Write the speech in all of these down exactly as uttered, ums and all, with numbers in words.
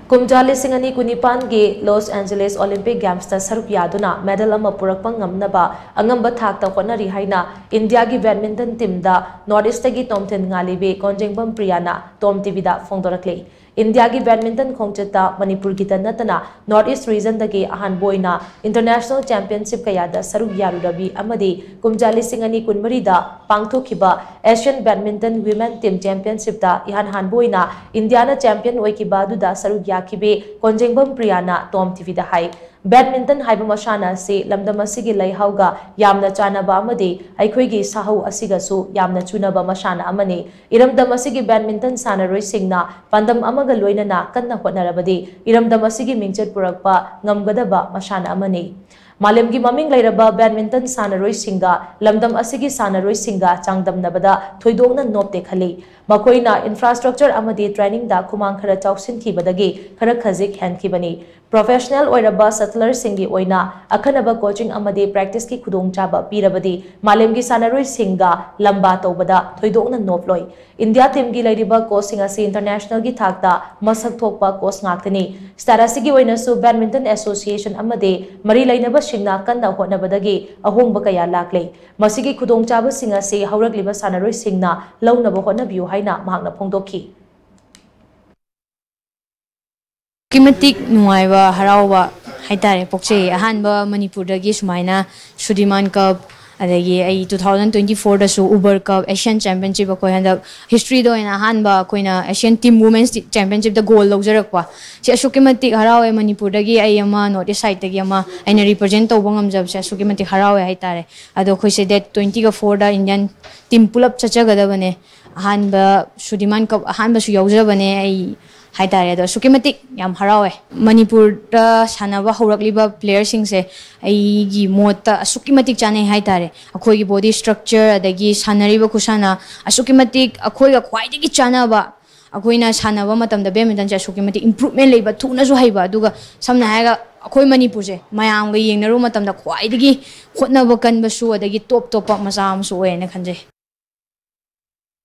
ꯀꯨꯝꯖꯥ ꯂꯤꯁꯤꯡ ꯑꯅꯤ ꯀꯨꯟꯅꯤꯄꯥꯟꯒꯤ ꯂꯣꯁ ꯑꯦꯟꯖꯦꯂꯤꯁ ꯑꯣꯂꯤꯝꯄꯤꯛ ꯒꯦꯝꯁꯇ ꯁꯔꯨꯛ ꯌꯥꯗꯨꯅ ꯃꯦꯗꯜ ꯑꯃ ꯄꯨꯔꯛꯄ ꯉꯝꯅꯕ ꯑꯉꯝꯕ ꯊꯥꯛꯇ ꯍꯣꯠꯅꯔꯤ ꯍꯥꯏꯅ ꯏꯟꯗꯤꯌꯥꯒꯤ ꯕꯦꯗꯃꯤꯟꯇꯟ ꯇꯤꯝꯗ ꯅꯣꯔꯠ ꯏꯁꯇꯒꯤ ꯇꯣꯝꯊꯤꯟ ꯉꯥꯂꯤꯕꯤ ꯀꯣꯟꯖꯦꯡꯕꯝ ꯄ꯭ꯔꯤꯌꯥꯅ ꯇꯣꯝ ꯇꯤꯚꯤꯗ ꯐꯣꯡꯗꯣꯔꯛꯂꯤ꯫ ꯏꯟꯗꯤꯌꯥꯒꯤ ꯕꯦꯗꯃꯤꯟꯇꯟ ꯈꯣꯡꯆꯠꯇ ꯃꯅꯤꯄꯨꯔꯒꯤꯇ ꯅꯠꯇꯅ ꯅꯣꯔꯠ ꯏꯁ ꯔꯤꯖꯟꯗꯒꯤ ꯑꯍꯥꯟꯕ ꯑꯣꯏꯅ ꯏꯟꯇꯔꯅꯦꯁꯅꯦꯜ ꯆꯦꯝꯄꯤꯌꯟꯁꯤꯞ ꯀꯌꯥꯗ ꯁꯔꯨꯛ ꯌꯥꯔꯨꯔꯕꯤ ꯑꯃꯗꯤ ꯀꯨꯝꯖꯥ ꯂꯤꯁꯤꯡ ꯑꯅꯤ ꯀꯨꯟꯃꯔꯤꯗ ꯄꯥꯡꯊꯣꯛꯈꯤꯕ ꯑꯦꯁꯤꯌꯟ ꯕꯦꯗꯃꯤꯟꯇꯟ ꯋꯤꯃꯦꯟ ꯇꯤꯝ ꯆꯦꯝꯄꯤꯌꯟꯁꯤꯞꯇ ꯏꯍꯥꯟ ꯍꯥꯟꯕ ꯑꯣꯏꯅ ꯏꯟꯗꯤꯌꯥꯅ ꯆꯦꯝꯄꯤꯌꯟ ꯑꯣꯏꯈꯤꯕ ꯑꯗꯨꯗ ꯁꯔꯨꯛ ꯌꯥꯈꯤꯕꯤ ꯀꯣꯟꯖꯦꯡꯕꯝ ꯄ꯭ꯔꯤꯌꯥꯅ ꯇꯣꯝ ꯇꯤꯚꯤꯗ ꯍꯥꯏ꯫ ꯕꯦꯗꯃꯤꯟꯇꯟ ꯍꯥꯏꯕ ꯃꯁꯥꯟꯅ ꯑꯁꯤ ꯂꯝꯗꯝ ꯑꯁꯤꯒꯤ ꯂꯩꯍꯥꯎꯒ ꯌꯥꯝꯅ ꯆꯥꯟꯅꯕ ꯑꯃꯗꯤ ꯑꯩꯈꯣꯏꯒꯤ ꯁꯥꯍꯧ ꯑꯁꯤꯒꯁꯨ ꯌꯥꯝꯅ ꯆꯨꯅꯕ ꯃꯁꯥꯟꯅ ꯑꯃꯅꯤ꯫ ꯏꯔꯝꯗꯝ ꯑꯁꯤꯒꯤ ꯕꯦꯗꯃꯤꯟꯇꯟ ꯁꯥꯟꯅꯔꯣꯏꯁꯤꯡꯅ ꯄꯥꯟꯗꯝ ꯑꯃꯒ ꯂꯣꯏꯅꯅ ꯀꯟꯅ ꯍꯣꯠꯅꯔꯕꯗꯤ ꯏꯔꯝꯗꯝ ꯑꯁꯤꯒꯤ ꯃꯤꯡꯆꯠ ꯄꯨꯔꯛꯄ ꯉꯝꯒꯗꯕ ꯃꯁꯥꯟꯅ ꯑꯃꯅꯤ꯫ ꯃꯥꯂꯦꯝꯒꯤ ꯃꯃꯤꯡ ꯂꯩꯔꯕ ꯕꯦꯗꯃꯤꯟꯇꯟ ꯁꯥꯟꯅꯔꯣꯏꯁꯤꯡꯒ ꯂꯝꯗꯝ ꯑꯁꯤꯒꯤ ꯁꯥꯟꯅꯔꯣꯏꯁꯤꯡꯒ ꯆꯥꯡꯗꯝꯅꯕꯗ ꯊꯣꯏꯗꯣꯛꯅ ꯅꯣꯞꯇꯦ ꯈꯜꯂꯤ꯫ ꯃꯈꯣꯏꯅ ꯏꯟꯐ꯭ꯔꯥꯁ꯭ꯇ꯭ꯔꯛꯆꯔ ꯑꯃꯗꯤ ꯇ꯭ꯔꯦꯅꯤꯡꯗ ꯈꯨꯃꯥꯡ ꯈꯔ ꯆꯥꯎꯁꯤꯟꯈꯤꯕꯗꯒꯤ ꯈꯔ ꯈꯖꯤꯛ ꯍꯦꯟꯈꯤꯕꯅꯤ꯫ ꯄ꯭ꯔꯣꯐꯦꯁꯅꯦꯜ ꯑꯣꯏꯔꯕ ꯁꯠꯂꯔꯁꯤꯡꯒꯤ ꯑꯣꯏꯅ ꯑꯈꯟꯅꯕ ꯀꯣꯆꯤꯡ ꯑꯃꯗꯤ ꯄ꯭ꯔꯦꯛꯇꯤꯁꯀꯤ ꯈꯨꯗꯣꯡꯆꯥꯕ ꯄꯤꯔꯕꯗꯤ ꯃꯥꯂꯦꯝꯒꯤ ꯁꯥꯟꯅꯔꯣꯏꯁꯤꯡꯒ ꯂꯝꯕꯥ ꯇꯧꯕꯗ ꯊꯣꯏꯗꯣꯛꯅ ꯅꯣꯞꯂꯣꯏ꯫ ꯏꯟꯗꯤꯌꯥ ꯇꯤꯝꯒꯤ ꯂꯩꯔꯤꯕ ꯀꯣꯆꯁꯤꯡ ꯑꯁꯤ ꯏꯟꯇꯔꯅꯦꯁꯅꯦꯜꯒꯤ ꯊꯥꯛꯇ ꯃꯁꯛ ꯊꯣꯛꯄ ꯀꯣꯆ ꯉꯥꯛꯇꯅꯤ꯫ ꯁ꯭ꯇꯦꯠ ꯑꯁꯤꯒꯤ ꯑꯣꯏꯅꯁꯨ ꯕꯦꯗꯃꯤꯟꯇꯟ ꯑꯦꯁꯣꯁꯤꯌꯦꯁꯟ ꯑꯃꯗꯤ ꯃꯔꯤ ꯂꯩꯅꯕꯁꯤꯡꯅ ꯀꯟꯅ ꯍꯣꯠꯅꯕꯗꯒꯤ ꯑꯍꯣꯡꯕ ꯀꯌꯥ ꯂꯥꯛꯂꯦ꯫ ꯃꯁꯤꯒꯤ ꯈꯨꯗꯣꯡꯆꯥꯕꯁꯤꯡ ꯑꯁꯤ ꯍꯧꯔꯛꯂꯤꯕ ꯁꯥꯟꯅꯔꯣꯏꯁꯤꯡꯅ ꯂꯧꯅꯕ ꯍꯣꯠꯅꯕꯤꯌꯨ ꯍꯥꯏꯅ ꯃꯍꯥꯛꯅ ꯐꯣꯡꯗꯣꯛꯈꯤ꯫ ꯑꯗꯨꯛꯀꯤ ꯃꯇꯤꯛ ꯅꯨꯡꯉꯥꯏꯕ, ꯍꯔꯥꯎꯕ ꯍꯥꯏꯇꯥꯔꯦ ꯄꯣꯛꯆꯩ꯫ ꯑꯍꯥꯟꯕ ꯃꯅꯤꯄꯨꯔꯗꯒꯤ ꯁꯨꯃꯥꯏꯅ ꯁꯨꯗꯤꯃꯥꯟ ꯀꯞ, ꯑꯗꯒꯤ ꯑꯩ ꯇꯨ ꯊꯥꯎꯖꯟ ꯇ꯭ꯋꯦꯟꯇꯤ ꯐꯣꯔꯗꯁꯨ ꯎꯕꯔ ꯀꯞ, ꯑꯦꯁꯤꯌꯥꯟ ꯆꯦꯝꯄꯤꯌꯟꯁꯤꯞ ꯑꯩꯈꯣꯏ ꯍꯟꯗꯛ ꯍꯤꯁꯇ꯭ꯔꯤꯗ ꯑꯣꯏꯅ ꯑꯍꯥꯟꯕ ꯑꯩꯈꯣꯏꯅ ꯑꯦꯁꯤꯌꯥꯟ ꯇꯤꯝ ꯋꯨꯃꯦꯟꯁ ꯆꯦꯝꯄꯤꯌꯟꯁꯤꯞꯇ ꯒꯣꯜ ꯂꯧꯖꯔꯛꯄ꯫ ꯁꯤ ꯑꯁꯨꯛꯀꯤ ꯃꯇꯤꯛ ꯍꯔꯥꯎꯋꯦ꯫ ꯃꯅꯤꯄꯨꯔꯗꯒꯤ ꯑꯩ ꯑꯃ, ꯅꯣꯔꯠ ꯏꯁ ꯁꯥꯏꯠꯇꯒꯤ ꯑꯃ ꯑꯩꯅ ꯔꯤꯄ꯭ꯔꯖꯦꯟ ꯇꯧꯕ ꯉꯝꯖꯕꯁꯦ ꯑꯁꯨꯛꯀꯤ ꯃꯇꯤꯛ ꯍꯔꯥꯎꯋꯦ ꯍꯥꯏꯇꯥꯔꯦ꯫ ꯑꯗꯣ ꯑꯩꯈꯣꯏꯁꯦ ꯗꯦꯠ ꯇ꯭ꯋꯦꯟꯇꯤꯒ ꯐꯣꯔꯗ ꯏꯟꯗꯤꯌꯥꯟ ꯇꯤꯝ ꯄꯨꯂꯞ ꯆꯠꯆꯒꯗꯕꯅꯦ꯫ ꯑꯍꯥꯟꯕ ꯁꯨꯗꯤꯃꯥꯟ ꯀꯞ ꯑꯍꯥꯟꯕꯁꯨ ꯌꯥꯎꯖꯕꯅꯦ ꯑꯩ ꯍꯥꯏꯇꯥꯔꯦ꯫ ꯑꯗꯣ ꯑꯁꯨꯛꯀꯤ ꯃꯇꯤꯛ ꯌꯥꯝ ꯍꯔꯥꯎꯋꯦ꯫ ꯃꯅꯤꯄꯨꯔꯗ ꯁꯥꯟꯅꯕ ꯍꯧꯔꯛꯂꯤꯕ ꯄ꯭ꯂꯦꯌꯔꯁꯤꯡꯁꯦ ꯑꯩꯒꯤ ꯃꯣꯠꯇ ꯑꯁꯨꯛꯀꯤ ꯃꯇꯤꯛ ꯆꯥꯟꯅꯩ ꯍꯥꯏꯇꯥꯔꯦ꯫ ꯑꯩꯈꯣꯏꯒꯤ ꯕꯣꯗꯤ ꯁ꯭ꯇ꯭ꯔꯛꯆꯔ ꯑꯗꯒꯤ ꯁꯥꯟꯅꯔꯤꯕ ꯈꯨꯁꯥꯟꯅ ꯑꯁꯨꯛꯀꯤ ꯃꯇꯤꯛ ꯑꯩꯈꯣꯏꯒ ꯈ꯭ꯋꯥꯏꯗꯒꯤ ꯆꯥꯟꯅꯕ, ꯑꯩꯈꯣꯏꯅ ꯁꯥꯟꯅꯕ ꯃꯇꯝꯗ ꯕꯦꯗꯃꯤꯟꯇꯟꯁꯦ ꯑꯁꯨꯛꯀꯤ ꯃꯇꯤꯛ ꯏꯝꯄ꯭ꯔꯨꯚꯃꯦꯟ ꯂꯩꯕ, ꯊꯨꯅꯁꯨ ꯍꯩꯕ, ꯑꯗꯨꯒ ꯁꯝꯅ ꯍꯥꯏꯔꯒ ꯑꯩꯈꯣꯏ ꯃꯅꯤꯄꯨꯔꯁꯦ ꯃꯌꯥꯝꯒ ꯌꯦꯡꯅꯔꯨꯕ ꯃꯇꯝꯗ ꯈ꯭ꯋꯥꯏꯗꯒꯤ ꯍꯣꯠꯅꯕ ꯀꯟꯕꯁꯨ ꯑꯗꯒꯤ ꯇꯣꯞ ꯇꯣꯞꯄ ꯃꯆꯥ ꯑꯃꯁꯨ ꯑꯣꯏꯌꯦꯅ ꯈꯟꯖꯩ꯫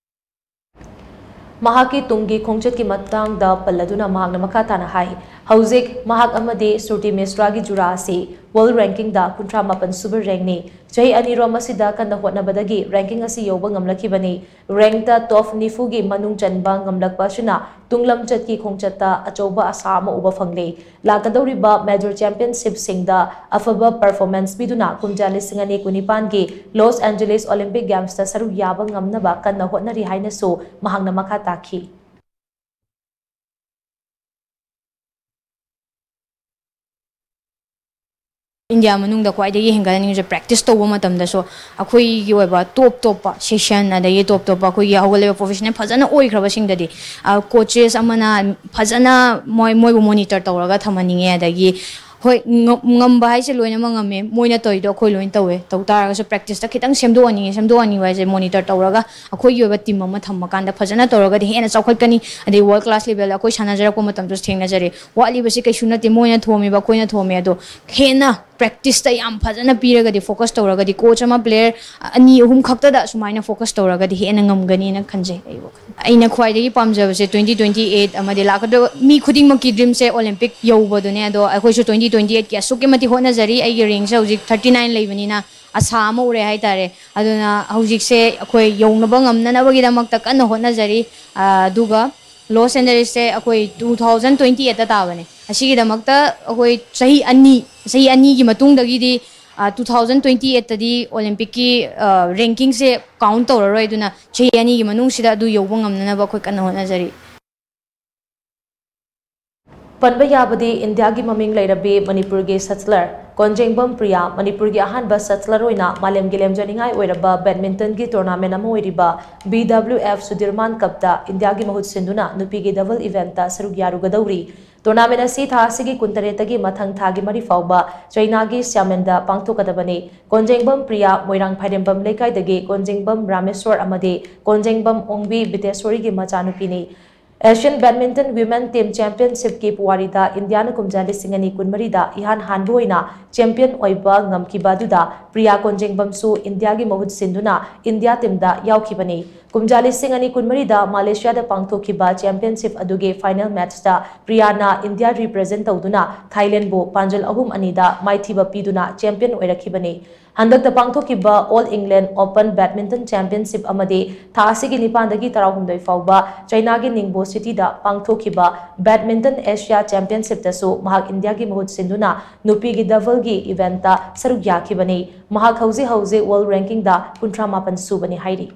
ꯃꯍꯥꯛꯀꯤ ꯇꯨꯡꯒꯤ ꯈꯣꯡꯆꯠꯀꯤ ꯃꯇꯥꯡꯗ ꯄꯜꯂꯗꯨꯅ ꯃꯍꯥꯛꯅ ꯃꯈꯥ ꯇꯥꯅ ꯍꯥꯏ, ꯍꯧꯖꯤꯛ ꯃꯍꯥꯛ ꯑꯃꯗꯤ ꯁ꯭ꯔꯨꯇꯤ ꯃꯤꯁ꯭ꯔꯥꯒꯤ ꯖꯨꯔꯥ ꯑꯁꯤ ꯋꯥꯔꯜꯗ ꯔꯦꯡꯀꯤꯡꯗ ꯀꯨꯟꯊ꯭ꯔꯥ ꯃꯥꯄꯟ ꯁꯨꯕ ꯔꯦꯡꯛꯅꯤ꯫ ꯆꯍꯤ ꯑꯅꯤꯔꯣꯝ ꯑꯁꯤꯗ ꯀꯟꯅ ꯍꯣꯠꯅꯕꯗꯒꯤ ꯔꯦꯡꯀꯤꯡ ꯑꯁꯤ ꯌꯧꯕ ꯉꯝꯂꯛꯈꯤꯕꯅꯤ꯫ ꯔꯦꯡꯛꯇ ꯇꯣꯞ ꯅꯤꯐꯨꯒꯤ ꯃꯅꯨꯡ ꯆꯟꯕ ꯉꯝꯂꯛꯄ ꯑꯁꯤꯅ ꯇꯨꯡꯂꯝꯆꯠꯀꯤ ꯈꯣꯡꯆꯠꯇ ꯑꯆꯧꯕ ꯑꯁꯥ ꯑꯃ ꯎꯕ ꯐꯪꯂꯦ꯫ ꯂꯥꯛꯀꯗꯧꯔꯤꯕ ꯃꯦꯖꯔ ꯆꯦꯝꯄꯤꯌꯟꯁꯤꯞꯁꯤꯡꯗ ꯑꯐꯕ ꯄꯔꯐꯣꯔꯃꯦꯟꯁ ꯄꯤꯗꯨꯅ ꯀꯨꯝꯖꯥ ꯂꯤꯁꯤꯡ ꯑꯅꯤ ꯀꯨꯟꯅꯤꯄꯥꯟꯒꯤ ꯂꯣꯁ ꯑꯦꯟꯖꯦꯂꯤꯁ ꯑꯣꯂꯤꯝꯄꯤꯛ ꯒꯦꯝꯁꯇ ꯁꯔꯨꯛ ꯌꯥꯕ ꯉꯝꯅꯕ ꯀꯟꯅ ꯍꯣꯠꯅꯔꯤ ꯍꯥꯏꯅꯁꯨ ꯃꯍꯥꯛꯅ ꯃꯈꯥ ꯇꯥꯈꯤ꯫ ꯏꯟꯗꯤꯌꯥ ꯃꯅꯨꯡꯗ ꯈ꯭ꯋꯥꯏꯗꯒꯤ ꯍꯦꯟꯒꯠꯍꯟꯅꯤꯡꯉꯤꯁꯦ ꯄ꯭ꯔꯦꯛꯇꯤꯁ ꯇꯧꯕ ꯃꯇꯝꯗꯁꯨ ꯑꯩꯈꯣꯏꯒꯤ ꯑꯣꯏꯕ ꯇꯣꯞ ꯇꯣꯞꯄ ꯁꯦꯁꯟ, ꯑꯗꯒꯤ ꯇꯣꯞ ꯇꯣꯞꯄ ꯑꯩꯈꯣꯏꯒꯤ ꯍꯧꯒꯠꯂꯤꯕ ꯄ꯭ꯔꯣꯐꯦꯁꯅꯦꯜ ꯐꯖꯅ ꯑꯣꯏꯈ꯭ꯔꯕꯁꯤꯡꯗꯗꯤ ꯀꯣꯆꯦꯁ ꯑꯃꯅ ꯐꯖꯅ ꯃꯣꯏ ꯃꯣꯏꯕꯨ ꯃꯣꯅꯤꯇꯔ ꯇꯧꯔꯒ ꯊꯝꯍꯟꯅꯤꯡꯉꯦ꯫ ꯑꯗꯒꯤ ꯍꯣꯏ, ꯉꯝ- ꯉꯝꯕ ꯍꯥꯏꯁꯦ ꯂꯣꯏꯅꯃꯛ ꯉꯝꯃꯦ, ꯃꯣꯏꯅ ꯇꯧꯔꯤꯗꯣ ꯑꯩꯈꯣꯏ ꯂꯣꯏꯅ ꯇꯧꯋꯦ꯫ ꯇꯧ ꯇꯥꯔꯒꯁꯨ ꯄ꯭ꯔꯦꯛꯇꯤꯁꯇ ꯈꯤꯇꯪ ꯁꯦꯝꯗꯣꯛꯍꯟꯅꯤꯡꯉꯦ꯫ ꯁꯦꯝꯗꯣꯛꯍꯟꯅꯤꯡꯕ ꯍꯥꯏꯁꯦ ꯃꯣꯅꯤꯇꯔ ꯇꯧꯔꯒ ꯑꯩꯈꯣꯏꯒꯤ ꯑꯣꯏꯕ ꯇꯤꯝ ꯑꯃ ꯊꯝꯃꯀꯥꯟꯗ ꯐꯖꯅ ꯇꯧꯔꯒꯗꯤ ꯍꯦꯟꯅ ꯆꯥꯎꯈꯠꯀꯅꯤ꯫ ꯑꯗꯩ ꯋꯥꯔꯜ ꯀ꯭ꯂꯥꯁ ꯂꯦꯚꯦꯜꯗ ꯑꯩꯈꯣꯏ ꯁꯥꯟꯅꯖꯔꯛꯄ ꯃꯇꯝꯗꯁꯨ ꯊꯦꯡꯅꯖꯔꯦ꯫ ꯋꯥꯠꯂꯤꯕꯁꯤ ꯀꯩꯁꯨ ꯅꯠꯇꯦ, ꯃꯣꯏꯅ ꯊꯣꯝꯃꯤꯕ, ꯑꯩꯈꯣꯏꯅ ꯊꯣꯝꯃꯦ꯫ ꯑꯗꯣ ꯍꯦꯟꯅ ꯄ꯭ꯔꯦꯛꯇꯤꯁꯇ ꯌꯥꯝ ꯐꯖꯅ ꯄꯤꯔꯒꯗꯤ, ꯐꯣꯀꯁ ꯇꯧꯔꯒꯗꯤ, ꯀꯣꯆ ꯑꯃ ꯄ꯭ꯂꯦꯌꯔ ꯑꯅꯤ ꯑꯍꯨꯝ ꯈꯛꯇꯗ ꯁꯨꯃꯥꯏꯅ ꯐꯣꯀꯁ ꯇꯧꯔꯒꯗꯤ ꯍꯦꯟꯅ ꯉꯝꯒꯅꯤꯅ ꯈꯟꯖꯩ꯫ ꯑꯩ ꯋꯥꯈꯜ, ꯑꯩꯅ ꯈ꯭ꯋꯥꯏꯗꯒꯤ ꯄꯥꯝꯖꯕꯁꯦ ꯇ꯭ꯋꯦꯟꯇꯤ ꯇ꯭ꯋꯦꯟꯇꯤ ꯑꯩꯠ ꯑꯃꯗꯤ ꯂꯥꯛꯀꯗꯕ ꯃꯤ ꯈꯨꯗꯤꯡꯃꯛꯀꯤ ꯗ꯭ꯔꯤꯝꯁꯦ ꯑꯣꯂꯤꯝꯄꯤꯛ ꯌꯧꯕꯗꯨꯅꯦ꯫ ꯑꯗꯣ ꯑꯩꯈꯣꯏꯁꯨ ꯇ꯭ꯋꯦꯟꯇꯤ ꯇ꯭ꯋꯦꯟꯇꯤ ꯑꯩꯠꯀꯤ ꯑꯁꯨꯛꯀꯤ ꯃꯇꯤꯛ ꯍꯣꯠꯅꯖꯔꯤ꯫ ꯑꯩꯒꯤ ꯔꯦꯡꯁꯦ ꯍꯧꯖꯤꯛ ꯊꯥꯔꯇꯤ ꯅꯥꯏꯟ ꯂꯩꯕꯅꯤꯅ ꯑꯁꯥ ꯑꯃ ꯎꯔꯦ ꯍꯥꯏꯇꯥꯔꯦ꯫ ꯑꯗꯨꯅ ꯍꯧꯖꯤꯛꯁꯦ ꯑꯩꯈꯣꯏ ꯌꯧꯅꯕ ꯉꯝꯅꯅꯕꯒꯤꯗꯃꯛꯇ ꯀꯟꯅ ꯍꯣꯠꯅꯖꯔꯤ꯫ ꯑꯗꯨꯒ ꯂꯣꯁ ꯑꯦꯟꯖꯦꯂꯤꯁꯁꯦ ꯑꯩꯈꯣꯏ ꯇꯨ ꯊꯥꯎꯖꯟ ꯇ꯭ꯋꯦꯟꯇꯤ ꯑꯩꯠꯇ ꯇꯥꯕꯅꯦ꯫ ꯑꯁꯤꯒꯤꯗꯃꯛꯇ ꯑꯩꯈꯣꯏ ꯆꯍꯤ ꯑꯅꯤ, ꯆꯍꯤ ꯑꯅꯤꯒꯤ ꯃꯇꯨꯡꯗꯒꯤꯗꯤ ꯇꯨ ꯊꯥꯎꯖꯟ ꯇ꯭ꯋꯦꯟꯇꯤ ꯑꯩꯠꯇꯗꯤ ꯑꯣꯂꯤꯝꯄꯤꯛꯀꯤ ꯔꯦꯡꯀꯤꯡꯁꯦ ꯀꯥꯎꯟ ꯇꯧꯔꯔꯣꯏ꯫ ꯑꯗꯨꯅ ꯆꯍꯤ ꯑꯅꯤꯒꯤ ꯃꯅꯨꯡꯁꯤꯗ ꯑꯗꯨ ꯌꯧꯕ ꯉꯝꯅꯅꯕ ꯑꯩꯈꯣꯏ ꯀꯟꯅ ꯍꯣꯠꯅꯖꯔꯤ꯫ ꯄꯟꯕ ꯌꯥꯕꯗꯤ ꯏꯟꯗꯤꯌꯥꯒꯤ ꯃꯃꯤꯡ ꯂꯩꯔꯕꯤ ꯃꯅꯤꯄꯨꯔꯒꯤ ꯁꯠꯂꯔ ꯀꯣꯟꯖꯦꯡꯕꯝ ꯄ꯭ꯔꯤꯌꯥ ꯃꯅꯤꯄꯨꯔꯒꯤ ꯑꯍꯥꯟꯕ ꯁꯠꯂꯔ ꯑꯣꯏꯅ ꯃꯥꯂꯦꯝꯒꯤ ꯂꯦꯝꯖꯅꯤꯡꯉꯥꯏ ꯑꯣꯏꯔꯕ ꯕꯦꯗꯃꯤꯟꯇꯟꯒꯤ ꯇꯣꯔꯅꯥꯃꯦꯟ ꯑꯃ ꯑꯣꯏꯔꯤꯕ ꯕꯤ ꯗꯕ꯭ꯂꯤꯎ ꯑꯦꯐ ꯁꯨꯗꯤꯔꯃꯥꯟ ꯀꯞꯇ ꯏꯟꯗꯤꯌꯥꯒꯤ ꯃꯍꯨꯠ ꯁꯤꯟꯗꯨꯅ ꯅꯨꯄꯤꯒꯤ ꯗꯕꯜ ꯏꯚꯦꯟꯠꯇ ꯁꯔꯨꯛ ꯌꯥꯔꯨꯒꯗꯧꯔꯤ꯫ ꯇꯣꯔꯅꯥꯃꯦꯟ ꯑꯁꯤ ꯊꯥ ꯑꯁꯤꯒꯤ ꯀꯨꯟꯇꯔꯦꯠꯇꯒꯤ ꯃꯊꯪ ꯊꯥꯒꯤ ꯃꯔꯤ ꯐꯥꯎꯕ ꯆꯩꯅꯥꯒꯤ ꯁ꯭ꯌꯥꯃꯦꯟꯗ ꯄꯥꯡꯊꯣꯛꯀꯗꯕꯅꯤ꯫ ꯀꯣꯟꯖꯦꯡꯕꯝ ꯄ꯭ꯔꯤꯌꯥ ꯃꯣꯏꯔꯥꯡ ꯐꯥꯏꯔꯦꯝꯕꯝ ꯂꯩꯀꯥꯏꯗꯒꯤ ꯀꯣꯟꯖꯦꯡꯕꯝ ꯔꯥꯃꯦꯁꯣꯔ ꯑꯃꯗꯤ ꯀꯣꯟꯖꯦꯡꯕꯝ ꯑꯣꯡꯕꯤ ꯕꯤꯇꯦꯁꯣꯔꯤꯒꯤ ꯃꯆꯥꯅꯨꯄꯤꯅꯤ꯫ Asian Badminton Women Team Championshipꯀꯤ ꯄꯨꯋꯥꯔꯤꯗ ꯏꯟꯗꯤꯌꯥꯅ ꯀꯨꯝꯖꯥ ꯂꯤꯁꯤꯡ ꯑꯅꯤ ꯀꯨꯟꯃꯔꯤꯗ ꯏꯍꯥꯟ ꯍꯥꯟꯕ ꯑꯣꯏꯅ ꯆꯦꯝꯄꯤꯌꯟ ꯑꯣꯏꯕ ꯉꯝꯈꯤꯕ ꯑꯗꯨꯗ ꯄ꯭ꯔꯤꯌꯥ ꯀꯣꯟꯖꯦꯡꯕꯝꯁꯨ ꯏꯟꯗꯤꯌꯥꯒꯤ ꯃꯍꯨꯠ ꯁꯤꯟꯗꯨꯅ ꯏꯟꯗꯤꯌꯥ ꯇꯤꯝꯗ ꯌꯥꯎꯈꯤꯕꯅꯤ꯫ ꯀꯨꯝꯖꯥ ꯂꯤꯁꯤꯡ ꯑꯅꯤ ꯀꯨꯟꯃꯔꯤꯗ ꯃꯥꯂꯦꯁꯤꯌꯥꯗ ꯄꯥꯡꯊꯣꯛꯈꯤꯕ ꯆꯦꯝꯄꯤꯌꯟꯁꯤꯞ ꯑꯗꯨꯒꯤ ꯐꯥꯏꯅꯦꯜ ꯃꯦꯆꯇ ꯄ꯭ꯔꯤꯌꯥꯅ ꯏꯟꯗꯤꯌꯥ ꯔꯤꯄ꯭ꯔꯖꯦꯟꯠ ꯇꯧꯗꯨꯅ ꯊꯥꯏꯂꯦꯟꯕꯨ ꯄꯥꯟꯖꯜ ꯑꯍꯨꯝ ꯑꯅꯤꯗ ꯃꯥꯏꯊꯤꯕ ꯄꯤꯗꯨꯅ ꯆꯦꯝꯄꯤꯌꯟ ꯑꯣꯏꯔꯛꯈꯤꯕꯅꯤ꯫ ꯍꯟꯗꯛꯇ ꯄꯥꯡꯊꯣꯛꯈꯤꯕ All England Open Badminton Championship ꯑꯃꯗꯤ ꯊꯥ ꯑꯁꯤꯒꯤ ꯅꯤꯄꯥꯟꯗꯒꯤ ꯇꯔꯥꯍꯨꯝꯗꯣꯏ ꯐꯥꯎꯕ ꯆꯩꯅꯥꯒꯤ ꯅꯤꯡꯕꯣ ꯁꯤꯇꯤꯗ ꯄꯥꯡꯊꯣꯛꯈꯤꯕ Badminton Asia Championshipꯇꯁꯨ ꯃꯍꯥꯛ ꯏꯟꯗꯤꯌꯥꯒꯤ ꯃꯍꯨꯠ ꯁꯤꯟꯗꯨꯅ ꯅꯨꯄꯤꯒꯤ ꯗꯕꯜꯒꯤ ꯏꯚꯦꯟꯠꯇ ꯁꯔꯨꯛ ꯌꯥꯈꯤꯕꯅꯤ꯫ ꯃꯍꯥꯛ ꯍꯧꯖꯤꯛ ꯍꯧꯖꯤꯛ ꯋꯥꯔꯜꯗ ꯔꯦꯡꯀꯤꯡꯗ ꯀꯨꯟꯊ꯭ꯔꯥ ꯃꯥꯄꯟ ꯁꯨꯕꯅꯤ ꯍꯥꯏꯔꯤ꯫